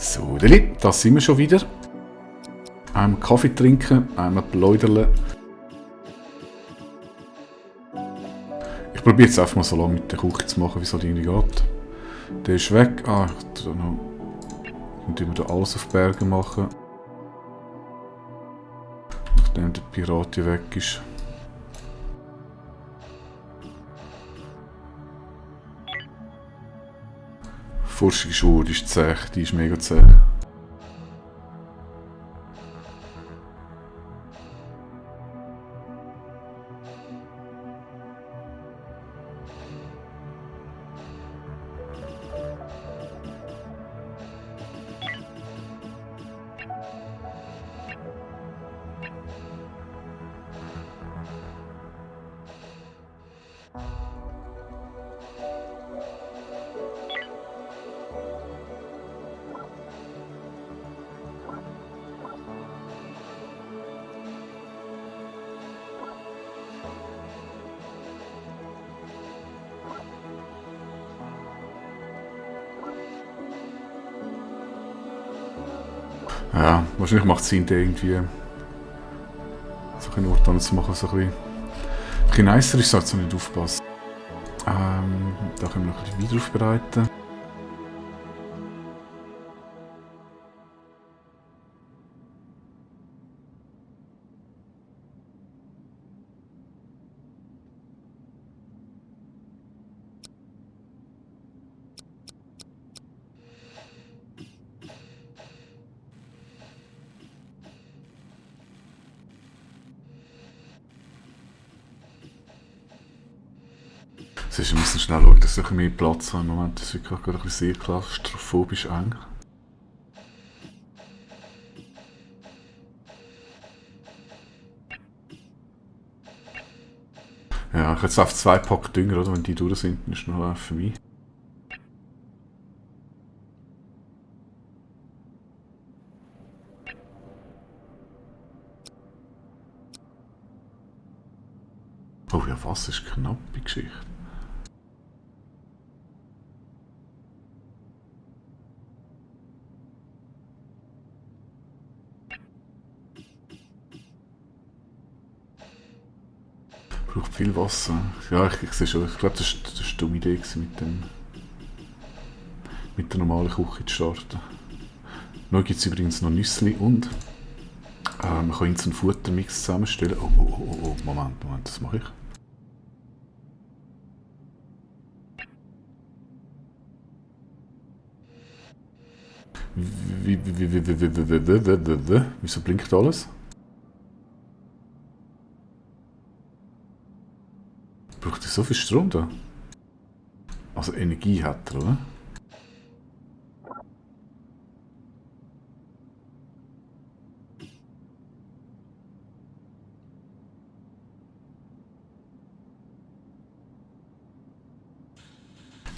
So, Deli, da sind wir schon wieder. Einmal Kaffee trinken, einmal pläuderle. Ich probiere jetzt einfach mal so lange mit der Küche zu machen, wie es halt irgendwie geht. Der ist weg. Ah, ich tue noch. Und wir da alles auf Berge machen. Nachdem der Pirat hier weg ist. Forschungsuhr ist zäh, die ist mega zäh. Ja, wahrscheinlich macht es Sinn, irgendwie so einen Ort zu machen, so ein bisschen nicer ist, sollte nicht aufpassen. Da können wir noch ein bisschen weiter aufbereiten. Wir müssen schnell schauen, dass ich mehr Platz habe. Im Moment ist es gerade ein bisschen sehr klaustrophobisch eng. Ja, ich habe jetzt auf 2 Pack Dünger, oder? Wenn die durch sind, dann ist noch für mich. Oh ja, was ist knapp, die Geschichte. Braucht viel Wasser. Ja, ich sehe schon. Ich glaube, das war eine dumme Idee mit der normalen Küche zu starten. Neu gibt es übrigens noch Nüssli und man kann jetzt einen Futtermix zusammenstellen. Oh, Moment, das mache ich. Wieso blinkt alles? Braucht er so viel Strom da? Also Energie hat er, oder?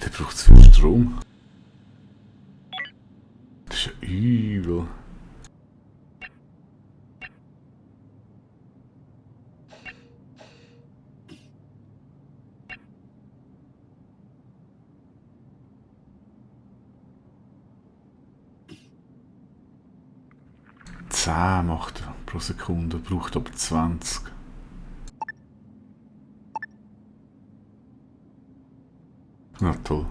Der braucht zu viel Strom. Das ist ja übel. Macht er pro Sekunde, braucht aber 20. Na toll.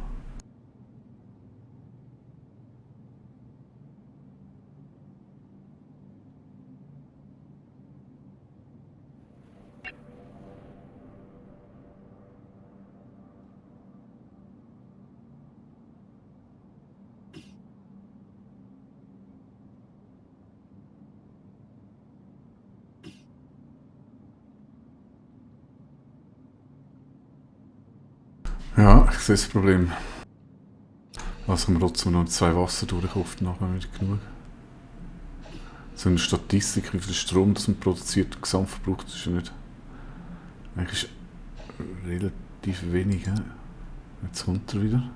Ja, ich sehe das Problem. Also können wir trotzdem noch 2 Wasser durchkaufen, nachher wieder genug. So eine Statistik, wie viel Strom das man produziert, Gesamtverbrauch, das ist ja nicht. Eigentlich ist relativ wenig. He? Jetzt kommt er wieder.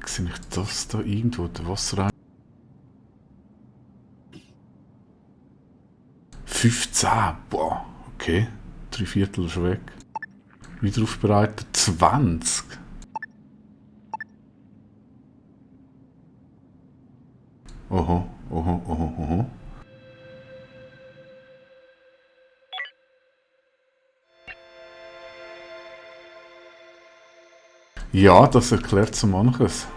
Sehe ich das da irgendwo, der Wasser? 15, boah, okay. 3/4 ist weg. Wieder aufbereitet, 20. Oho, oho, oho, oho. Ja, das erklärt so manches.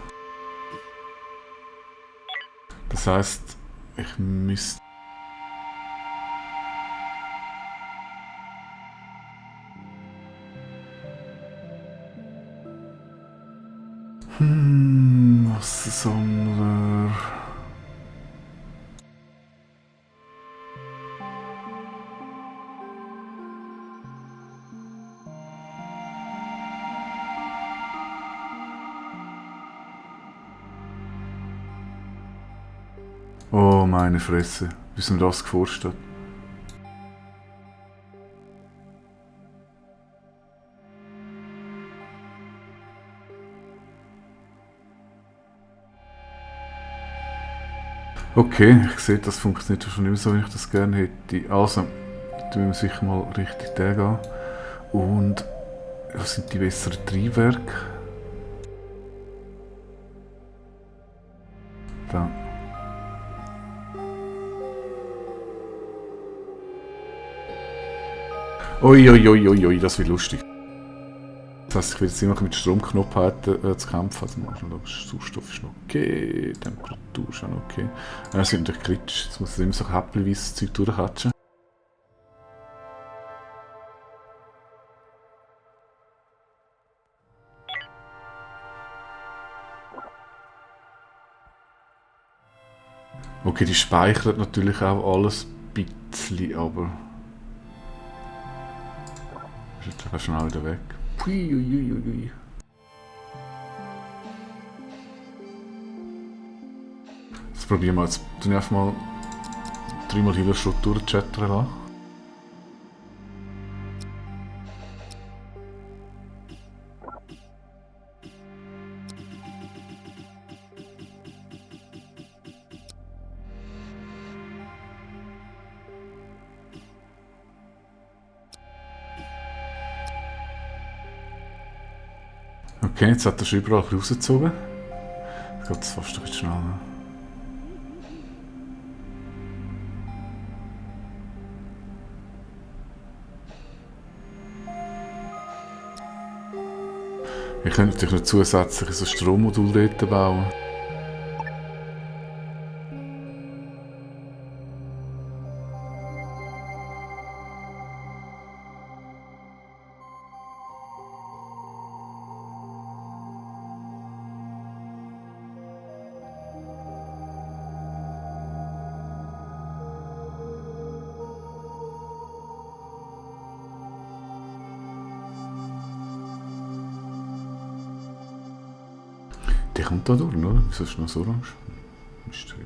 Das heißt, ich müsste... Wassersammler... Oh, meine Fresse. Wie ist mir das geforscht? Okay, ich sehe, das funktioniert schon nicht mehr so, wie ich das gerne hätte. Also, tun wir sicher mal richtig den gehen. Und was sind die besseren Triebwerke? Da. Ui, das wird lustig. Das heisst, ich will jetzt immer mit Stromknopfheiten zu kämpfen. Also mal schauen, Sauerstoff ist noch okay, Temperatur ist auch noch okay. Das ist natürlich kritisch, jetzt muss ich immer so häppchenweise Zeug durchhatschen. Okay, die speichert natürlich auch alles ein bisschen, aber... Ist jetzt schnell wieder weg. Puiuiuiui. Das probieren wir jetzt. Tun ich einfach mal 3-mal Hillerschrott durchchattern lassen. Okay, jetzt hat er schon überall rausgezogen. Jetzt geht es fast ein bisschen schneller. Ich könnte natürlich noch zusätzlich ein Strommodul dort bauen. Der kommt da durch, oder? Wieso ist noch so orange? Mysteriös.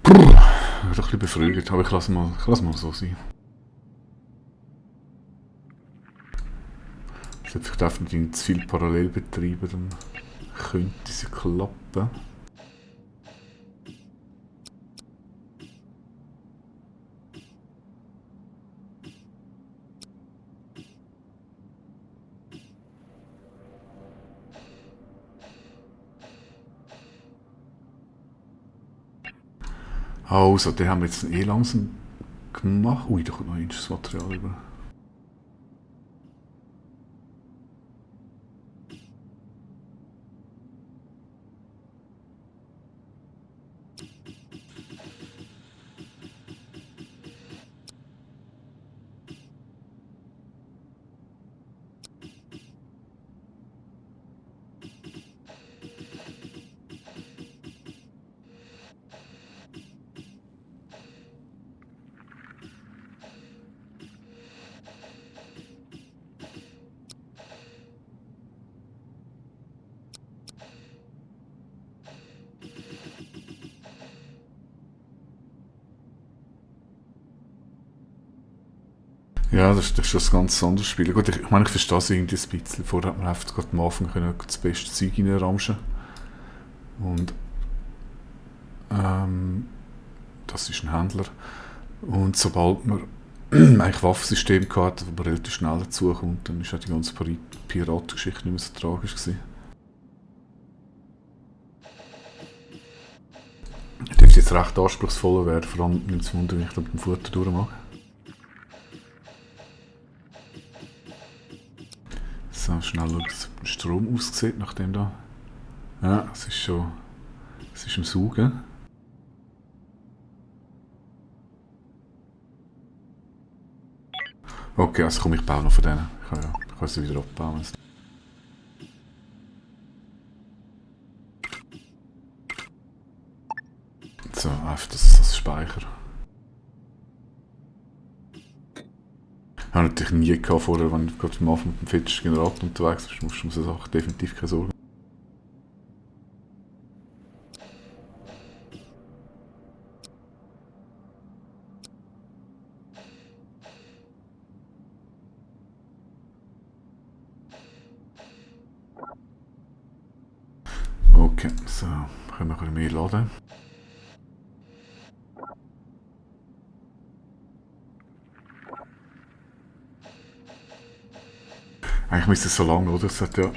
Ich bin doch ein bisschen befriedigt, aber ich lasse mal so sein. Ich darf nicht zu viel parallel betreiben, dann könnte sie klappen. Also, den haben wir jetzt eh langsam gemacht. Ui, da kommt noch ein Material über. Ja, das ist schon ein ganz anderes Spiel. Gut, ich meine, ich verstehe es irgendwie ein bisschen. Vorher hat man einfach gerade am Anfang können das beste Zeug reinramschen. Und das ist ein Händler. Und sobald man eigentlich Waffensystem hatte, wo man relativ schnell dazukommt, dann ist auch die ganze Piratengeschichte nicht mehr so tragisch gewesen. Dürfte jetzt recht anspruchsvoller werden, vor allem nimmt es Wunder, wenn ich da mit dem Futter durchmache. So, schnell schauen, wie der Strom aussieht, nachdem da... Ja, es ist schon... Es ist im Saugen. Okay, also komm, ich baue noch von denen. Ich kann sie wieder abbauen. So, einfach das Speicher. Ich habe natürlich nie gehabt vorher, wenn ich gerade am Anfang mit dem fettsten Generator unterwegs bist, musst du um so Sachen definitiv keine Sorgen. Okay, so, können wir ein bisschen mehr laden. Eigentlich müsste es so lange, oder? Es hat ja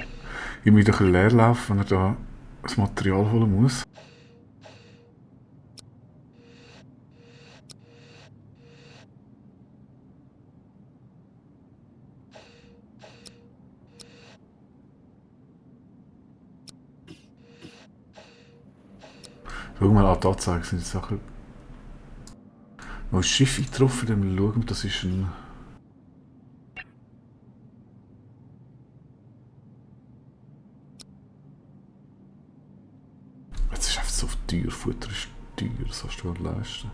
immer wieder ein Leerlauf, wenn er da das Material holen muss. Schau mal an, die Anzeigen sind jetzt Sachen. Noch ein Schiff eingetroffen, dann schauen, das ist ein. Es ist einfach so teuer, Futter ist teuer, das kannst du gar nicht leisten.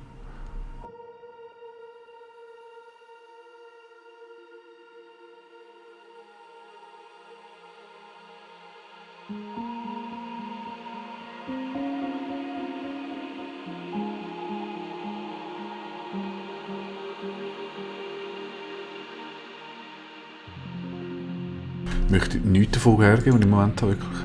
Ich möchte nichts davon hergeben, und im Moment habe wirklich.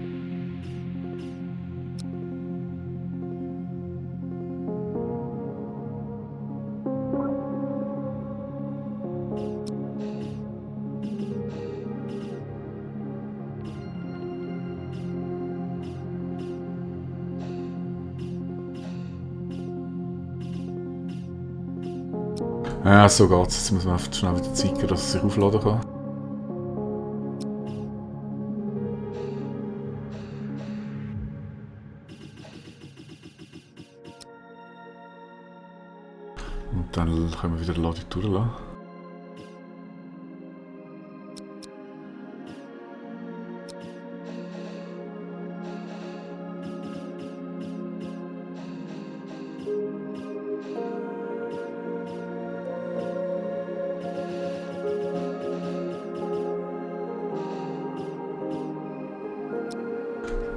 Ja, so geht's. Jetzt muss man einfach schnell wieder zeigen, dass es sich aufladen kann. Und dann können wir wieder die Ladung durchlassen.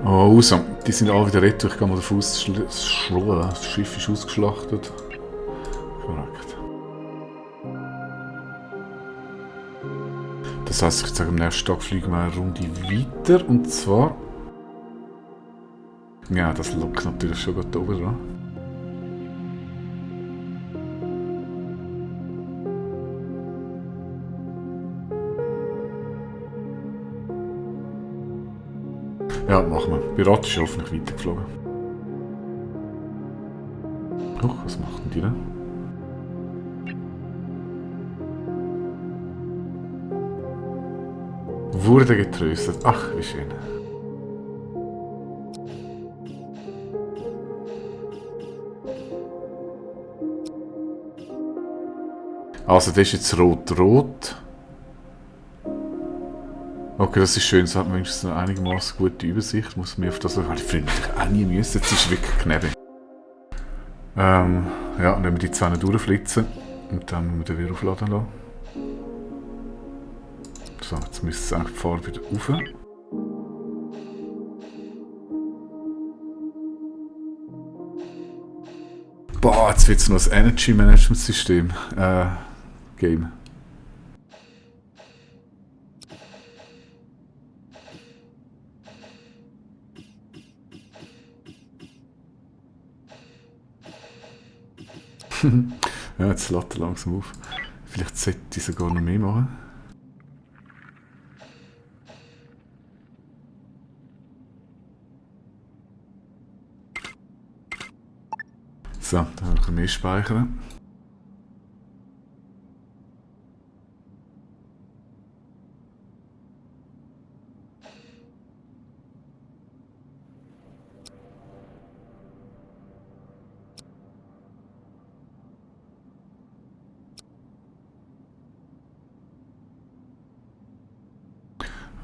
Oh, also, die sind alle wieder retour. Ich gehe mal davon aus, das Schiff ist ausgeschlachtet. Korrekt. Das heisst, ich würde sagen, am nächsten Tag fliegen wir eine Runde weiter. Und zwar... Ja, das lockt natürlich schon gut oben dran. Ja, machen wir. Pirat ist hoffentlich weitergeflogen. Huch, was macht denn die da? Wurde getröstet. Ach, wie schön. Also, das ist jetzt rot-rot. Okay, das ist schön, so hat man wenigstens eine einigermaßen gute Übersicht. Muss mir auf das die Freunde auch nie müssen. Jetzt ist es wirklich knapp. Ja, dann wir die Zähne durchflitzen und dann müssen wir den wieder aufladen lassen. So, jetzt müsste es eigentlich die Farbe wieder rauf. Boah, jetzt wird es noch ein Energy Management System Game. Ja, jetzt lädt er langsam auf. Vielleicht sollte ich sogar noch mehr machen. So, dann haben wir ein bisschen mehr speichern.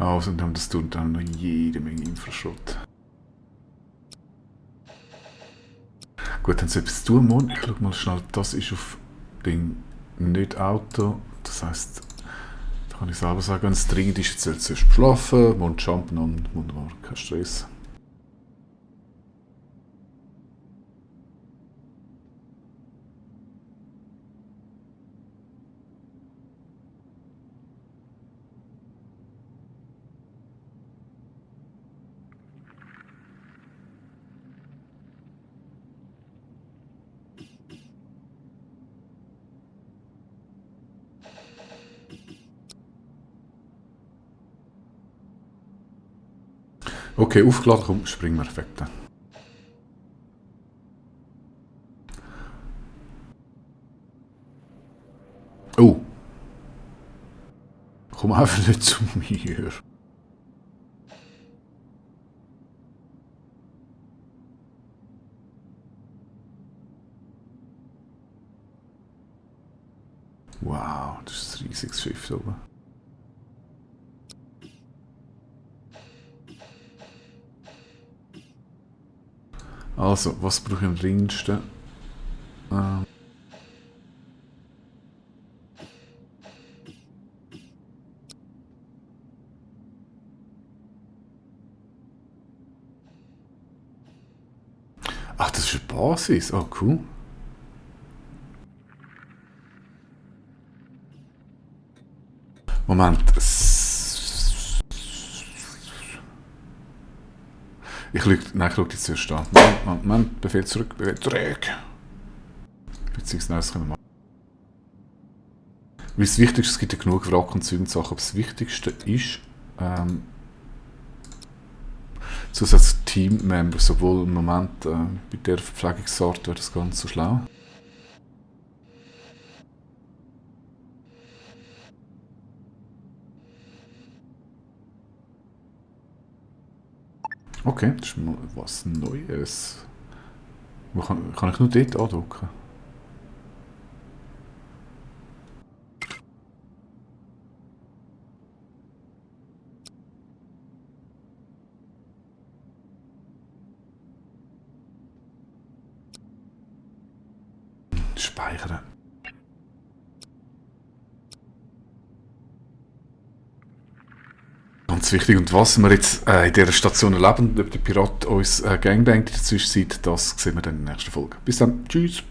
Also, und das tut dann noch jede Menge Infraschrott. Gut, dann etwas tun morgen. Ich schau mal schnell, das ist auf Ding nicht Auto. Das heisst, da kann ich selber sagen, wenn es dringend ist, jetzt soll es zuerst schlafen, morgen jumpen und wunderbar, kein Stress. Okay, aufgeladen, komm, springen wir weg dann. Oh! Komm einfach nicht zu mir. Wow, das ist ein riesiges Schiff da oben. Also, was brauche ich am dringendsten? Ach, das ist eine Basis. Oh, cool. Moment. Nein, ich schaue jetzt zuerst an. Moment, Befehl zurück, Befehl zurück. Beziehungsweise das können wir machen. Weil das Wichtigste, es gibt ja genug Wrack und Zeug und Sachen, aber das Wichtigste ist, zusätzlich Teammembers, obwohl im Moment bei der Verpflegungsart wäre das ganz so schlau. Okay, das ist mal was Neues. Wo kann ich nur dort andrücken? Speichern. Ganz wichtig. Und was wir jetzt in dieser Station erleben, ob der Pirat uns Gangbang in der Zwischenzeit, das sehen wir dann in der nächsten Folge. Bis dann. Tschüss.